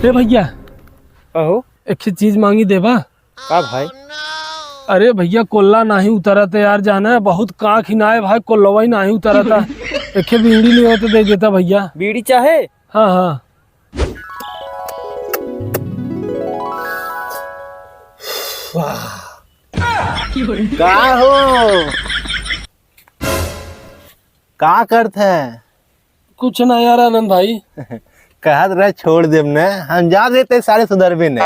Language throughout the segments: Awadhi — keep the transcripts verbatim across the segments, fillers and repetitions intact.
ए भइया, अहो। एक चीज मांगी देबा? का भाई? अरे भइया, कोल्ला नाहीं उतरत है यार, जाना है, बहुत कांख हिनाए भाई, कोल्लवा ही नाहीं उतरत है। एक बीड़ी लेवा तो दे देता भइया। बीड़ी चाहे? हाँ, हाँ। का हो? का करत है? कुछ ना यार आनंद भाई। कहत रहे छोड़ देब न, हम जात रहे ते सारे सुधरबे न।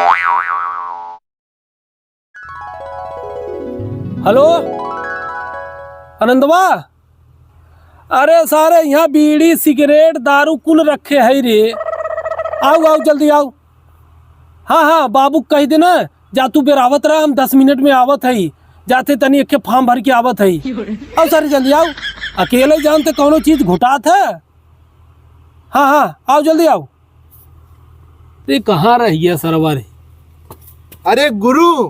हेलो आनंदवा, अरे सारे यहाँ बीड़ी सिगरेट दारू कुल रखे है रे। आउ आउ जल्दी आउ। हाँ हाँ बाबू कहि देना, जा तू बेरावत रहा, हम दस मिनट में आवत हई। जाते तनी एक फॉर्म भर के आवत हई। आउ सारे जल्दी आउ, अकेले जानते कौनो चीज घुटात है। हाँ हाँ आउ जल्दी आउ। रे कहाँ रह गया सरवा रे? अरे गुरु,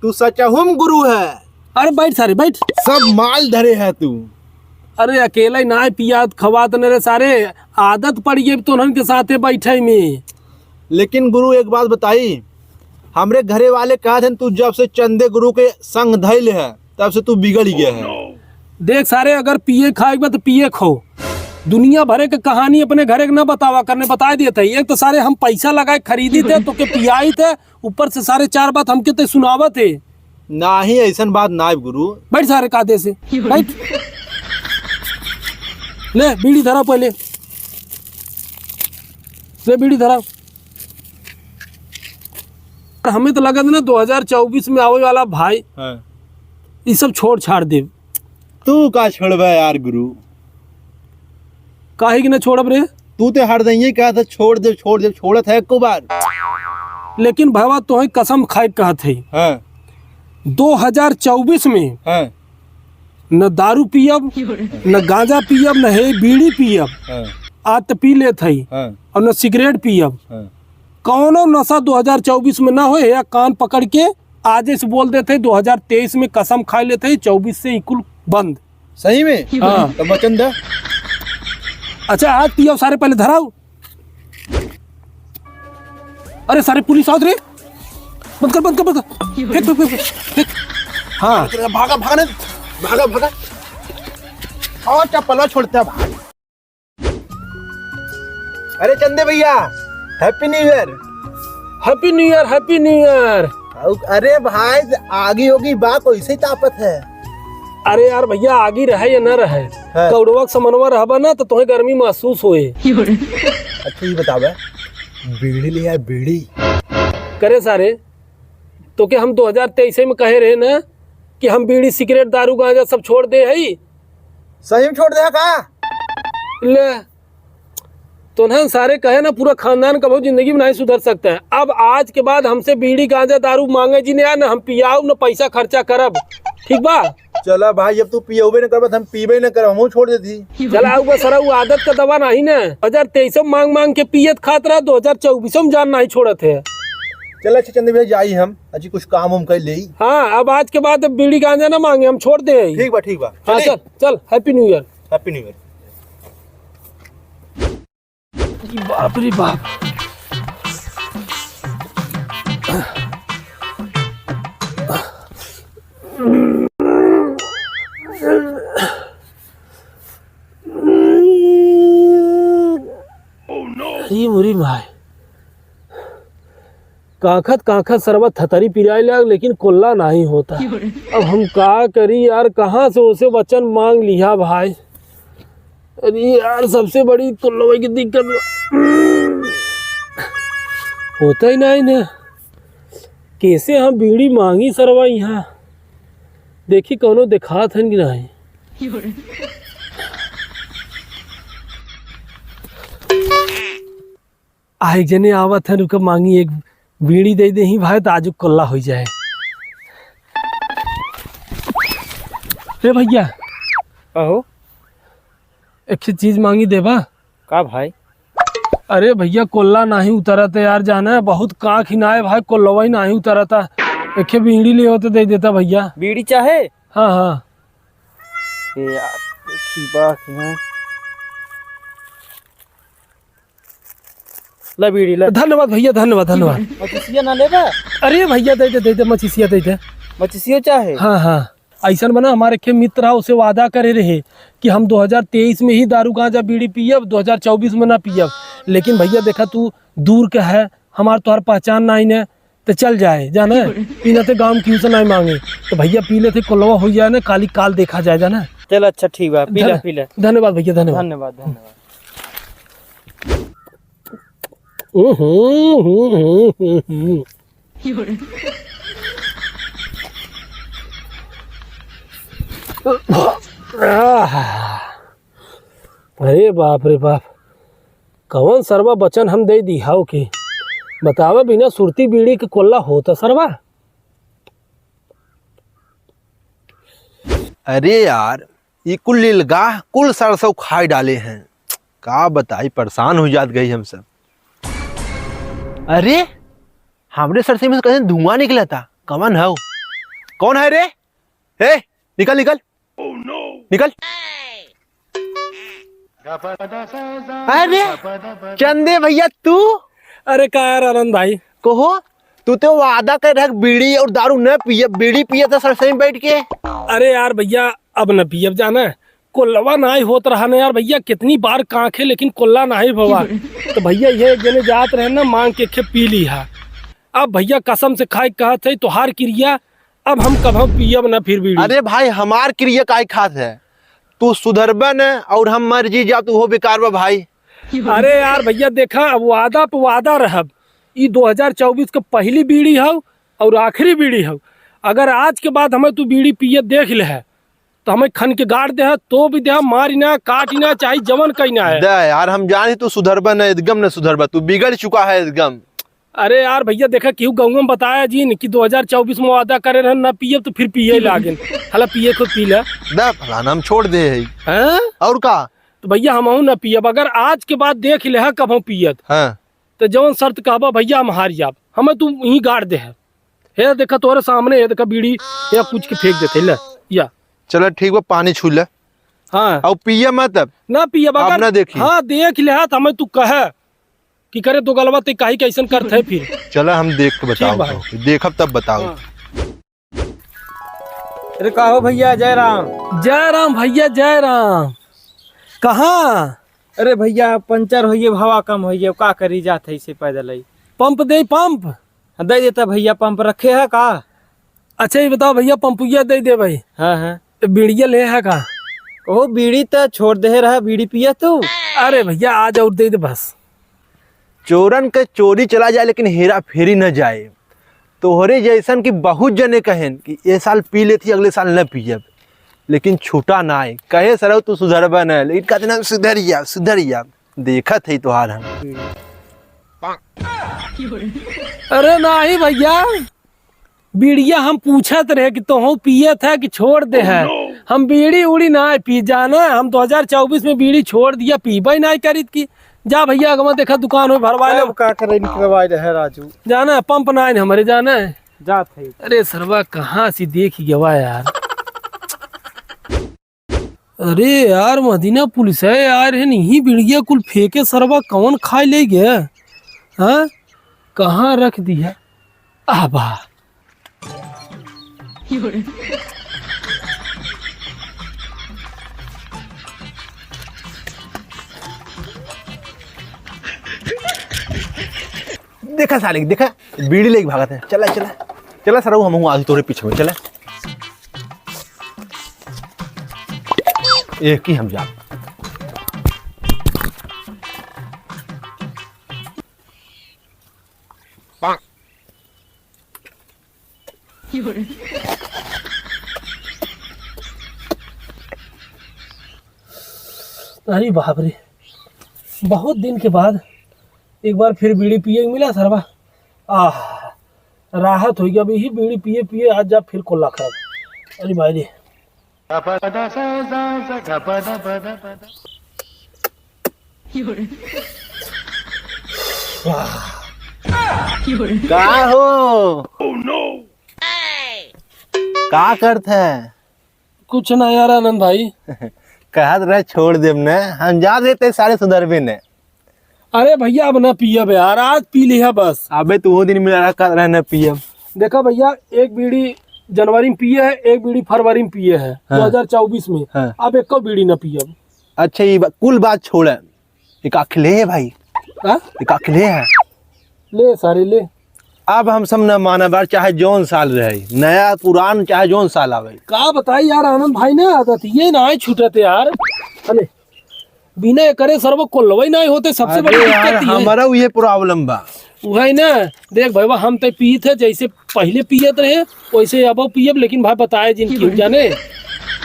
तू सचहुम गुरु है। अरे बैठ सारे बैठ। सब माल धरे है तू। अरे अकेले ना पियात खवात न रे सारे, आदत पड़ गई तोहन के साथे बैठे में। लेकिन गुरु एक बात बताई, हमरे घरे वाले कहत हैं तू जब से चंदे गुरु के संग धैल है तब से तू बिगड़ गया है। देख सारे, अगर पिए खाए बा तो पिए खो, दुनिया भरे के कहानी अपने घरे के ना बतावा करने, बताए देत है। एक तो सारे हम पैसा लगाए खरीदी थे तो के पियाई थे, ऊपर से सारे चार बात हमके ते सुनावत है। नाही, ऐसन बात ना है गुरु। बैठ सारे कादे से, बैठ। ले बीड़ी धरा पहले, ले बीड़ी धरा। हमें तो लगत ना दो हज़ार चउबीस में आवे वाला भाई, हाँ। ई सब छोड़ छाड़ देब। तू का छोड़बे यार गुरु? काहे कि ना छोड़ब रे? तू ते हरदइये कहत है छोड़ देब, छोड़ देब, छोड़त है एको बार। लेकिन भवा तोहे कसम खाए कहत है, हाँ। दो हज़ार चउबीस में हाँ। न दारू पियब, न गांजा पियब, न हे बीड़ी पियब, हाँ। आज त पी लेत हई, हाँ। और न सिगरेट पियब। हाँ। कौनो नशा दो हज़ार चउबीस में ना होए, या कान पकड़ के आजे से बोल देत है, दो हज़ार तेईस में कसम खाए लेत है, चउबीस से ई कुल बंद। सही में? हाँ। तो वचन दे। अच्छा, आज पियो सारे, पहले धराओ। अरे सारे पुलिस आवत रे, बंद कर, बंद कर, बंद कर। फेंक, फेंक, फेंक, फेंक। हाँ। भागा, भागा ना, भागा, भागा। और चप्पलवा छोड़ते हैं भाई। अरे चंदे भइया, Happy New Year। Happy New Year, Happy New Year। अउ, अरे भाई, आगी ओगी बा, कैसे तापत है? अरे यार भइया, आगी रहे या न रहे, हाँ। कौड़वा के समनवा रहबा ना, तो तोहे गर्मी महसूस होए। अच्छा, ये बतावे, बीड़ी ले यार, बीड़ी। करे सारे, तोके हम दो हज़ार तेईस में कहे रहे ना कि हम बीड़ी, सिगरेट, दारू, गांजा सब छोड़ दे हई। सही में छोड़ दे है का? ले, तोन्हन सारे कहे ना, पूरा खानदान कबहू जिंदगी में नहीं सुधर सकता है। अब आज के बाद हमसे बीड़ी, गांजा, दारू मांगे जी ने, ना हम पियाउब, ना पैसा खर्चा करब, ठीक बा? चला भाई, जब तू पियउबे न करबा, त हम पीबे न करब, हमहू छोड़ देती। चला, उ बस, सारा उ आदत का दवा नहीं ना। दो हज़ार तेईस में मांग मांग के पियत खात रहा, दो हज़ार चउबीस में जान नहीं छोड़त है। चला, अच्छा चंदे भइया, जाई हम, अच्छी कुछ काम उम कर लेई। हाँ, अब आज के बाद अब बीड़ी गांजा ना मांगे, हम छोड़ दे। ठीक बा, ठीक बा। हाँ, चले। चल, चल, Happy New Year। Happy New Year। बाप रे बाप। अरे मुरी माय, कांखत कांखत सरवा थतरी पिराए लाग, लेकिन कोल्ला नाहीं होता। अब हम का करी यार, कहाँ से ओसे वचन मांग लिहा भाई? अरे यार, सबसे बड़ी कोल्लवा की दिक्कत बा। होता ही नाहीं ना। कैसे हम बीड़ी मांगी सरवा इहाँ? देखी कौनो देखात हन कि नाहीं। आ, एक जने आवत है, रुके मांगी एक बीड़ी दे देही भाई, तो आजु कोल्ला होइ जाए। रे भइया। अहो। एक चीज मांगी देबा? का भाई? अरे भइया, कोल्ला नाहीं उतरत है यार, जाना है, बहुत कांख हिनाए भाई, कोल्लवा ही नाहीं उतरत है। एक बीड़ी लेवा तो दे देता भइया। बीड़ी चाहे? हाँ, हाँ। ए यार, देखी बा कि ना। ला बीड़ी, ला। धन्यवाद भइया, धन्यवाद, धन्यवाद। मचिसिया ना लेबा? अरे भइया, दे दे, दे दे, मचिसिया दे दे। मचिसियो चाहे? हाँ, हाँ। अइसन बना, हमार एक मित्र हा, उसे वादा करे रहे कि हम दो हज़ार तेईस में ही दारू, गांजा, बीड़ी पियब, दो हज़ार चउबीस में ना पियब। लेकिन भइया, देखा, तू दूर के है, हमार तोहार पहचान नाहीं ने, तो चल जाए, जाने, ई ना तो गाँव में केहू से नाहीं मांगे। तो भइया, पी लेते, कोलवा होइ जाए ना, काली काल देखा जाए, जाने। चल, अच्छा, ठीक बा, पी ले, धन्य-, पी ले। धन्यवाद भइया, धन्यवाद। धन्यवाद, धन्यवाद। अरे बाप रे बाप, कवन सरवा वचन हम दे दिहाव कि बतावा, बिना सुरती बीड़ी के कोल्ला होता सरवा? अरे यार, ई कुल लीलगाह कुल सरसों खाए डाले हैं। का बताई, परेशान हो जात गई हम सब। अरे, हमरे सरसों में से कैसे धुआं निकला था? कवन हौ? कौन है रे? ए, निकल, निकल। निकल। अरे, चंदे भइया, तू? अरे, का यार, आनंद भाई? कहो, तू तो वादा कर रहा, बीड़ी और दारू न पिए, बीड़ी पिए था सरसों में बैठ के। अरे यार भइया, अब न पियब, जाना, कोल्लवा नाहीं होत रहा न यार भइया, कितनी बार कांखे, लेकिन कोल्ला नाहीं भवा। तो भइया, ये एक जने जात रहे न, मांग के खे पी लिहा। अब भइया, कसम से खाए कहत है, तोहार किरिया, अब हम कभौ पियब न फिर बीड़ी। अरे भाई, हमार किरिया काहे खात है? तू सुधरबे न और हम मर जी जा, तू हो बेकार बा भाई। अरे यार भइया, देखा, अब वादा पे वादा रहब। ई दो हज़ार चउबीस के पहली बीड़ी हौ और आखिरी बीड़ी हौ। अगर आज के बाद हमें तू बीड़ी पिए देख ले है, तो हमें खन के गाड़ दे है, तो भी दे है, मारी ना, काटी ना, चाहे जवन कही ना है। दे यार, हम जानी तू सुधरबे न, एकदम न सुधरबे, तू बिगड़ चुका है एकदम। अरे यार भइया, देखा, केहू गउँवा में बताया जिन कि दो हज़ार चउबीस में वादा करे रहन, ना पियब तो फिर पिए लागेन। हला पिए खुद पी ले। दे फलाना, हम छोड़ दे है। हैं? और का? तो भइया, हमहू ना पियब। अगर आज के बाद देख ले है कभौ पियत, हाँ। तो जवन शर्त कहबा भइया, हम हार जाब। हमें तू यहीं गाड़ दे है। हे देखा, तोहरे सामने है, देखा बीड़ी, या कुछ के फेंक देते, ले, या। चला ठीक बा, पानी छू ले। हाँ। और पिए मत अब। ना पियब, अब अगर ना देखी। हाँ, देख ले है तो हमें तू कहे कि करे दो गलवा ते काहे कैसन करत है फिर। चला हम देख के ठीक बताओ बा। तो। देखब तब बताओ। हाँ। अरे का हो भइया, जय राम। जय राम भइया, जय राम। कहाँ? अरे भइया, पंचर होइए, हवा कम होइए, का करी, जात है इसे पैदल ही। पंप दे, पंप। हाँ, दे देता भइया, पंप रखे है का? अच्छा, ये बताओ भइया, पंपुइया दे दे भाई। हाँ, हाँ। तो बीड़िया ले है का? ओ, बीड़ी तो छोड़ दे रहा, बीड़ी पिया तू? अरे भइया, आज और दे दे बस। चोरन के चोरी चला जाए, लेकिन हेरा फेरी न जाए। तोहरे जैसन की बहुत जने कहेन कि ए साल पी लेती, अगले साल न पियब, लेकिन छूटा ना आए। कहे सरऊ तू सुधरबा न, लेकिन कहते ना, "सुधर जा, सुधर जा।" देखत है तोहार हम। अरे नाही भइया, बीड़िया हम पूछत रहे कि तोहू पियत है कि छोड़ दे है। हम बीड़ी उड़ी ना पी जाना, हम दो हज़ार चउबीस में बीड़ी छोड़ दिया, पीबे ना करीत की। जा भइया, अगवा देखा दुकान हो, भरवाए लो। अब का करे, निकलवाए रहे राजू। जाना, पंप ना है हमरे, जाना है। जात है। अरे सरवा कहाँ से देख गवा यार। अरे यार, मदीना पुलिस है यार, है नहीं, बीड़िया कुल फेंके सरवा, कौन खाए ले गया? हाँ, कहाँ रख दिया? आबा। देखा साले, देखा, बीड़ी लेके भागत है। चला, चला, चला सरऊ, हम हूँ आज तोरे पीछे में, चला। एक ही हम जा। अरे बाप रे, बहुत दिन के बाद एक बार फिर बीड़ी पिए के मिला सरवा। आह, राहत होइ गया अभी ही बीड़ी पिए पिए, आज जा फिर कोल्ला खाब। अरे भाई रे। वाह। का हो? का करत है? कुछ ना यार आनंद भाई। कहत रहे छोड़ देब ने, हम जात रहे ते सारे सुधरबे ने। अरे भइया, अब न पियब यार, आज पी लिहा बस। अबे तू वो दिन मिला रहा, कर रहा न पियब। देखा भइया, एक बीड़ी जनवरी में पिए है, एक बीड़ी फरवरी में पिए है, हाँ। दो हज़ार चउबीस में। हाँ। अब एको बीड़ी न पियब। अच्छा, ये बा-, कुल बात छोड़, एक आँख ले है भाई। हाँ? एक आँख ले है। ले सारे ले। अब हम सब न मानब यार, चाहे जौन साल रहे, नया पुरान चाहे जौन साल आवे। का बताई यार आनंद भाई, ना आदत ये ना आए छूटत यार। अरे बिना एकरे सरवा कोल्लवई नाहीं होते, सबसे बड़ी अरे दिक्कत यार, ये है। हमारा ये problem बा। उहइ ना, देख भइया, हम ते पीत है, जैसे पहिले पियत रहे, वैसे अबो पियब, लेकिन भाई बताए जिन कि जाने,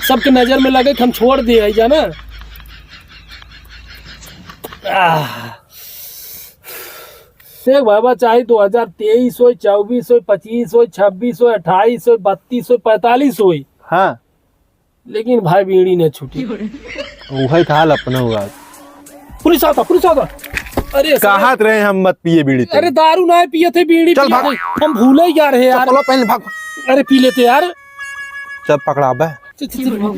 सबके नजर में लगे कि हम छोड़ दे, है जाना। आह। देख भइया, चाहे दो हज़ार तेईस होई, चउबीस होई, पच्चीस होई, छब्बीस होई, अट्ठाईस होई, बत्तीस होई, पैंतालीस होई। हाँ। लेकिन भाई बीड़ी न छूटी। उहइ त हाल अपना हुआ। पुलिस आवता, पुलिस आवता। अरे सारे कहत रहे हम मत पिए बीड़ी ते। अरे दारू नाहीं पियत है, बीड़ी चल पियत भाग। है। हम भूले ही जा रहे यार। चप्पलो पहन भाग। अरे पी लेते यार। चल पकड़ा बे। चल, चल, चल, भाग।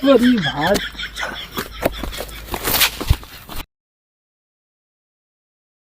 अरे भाई।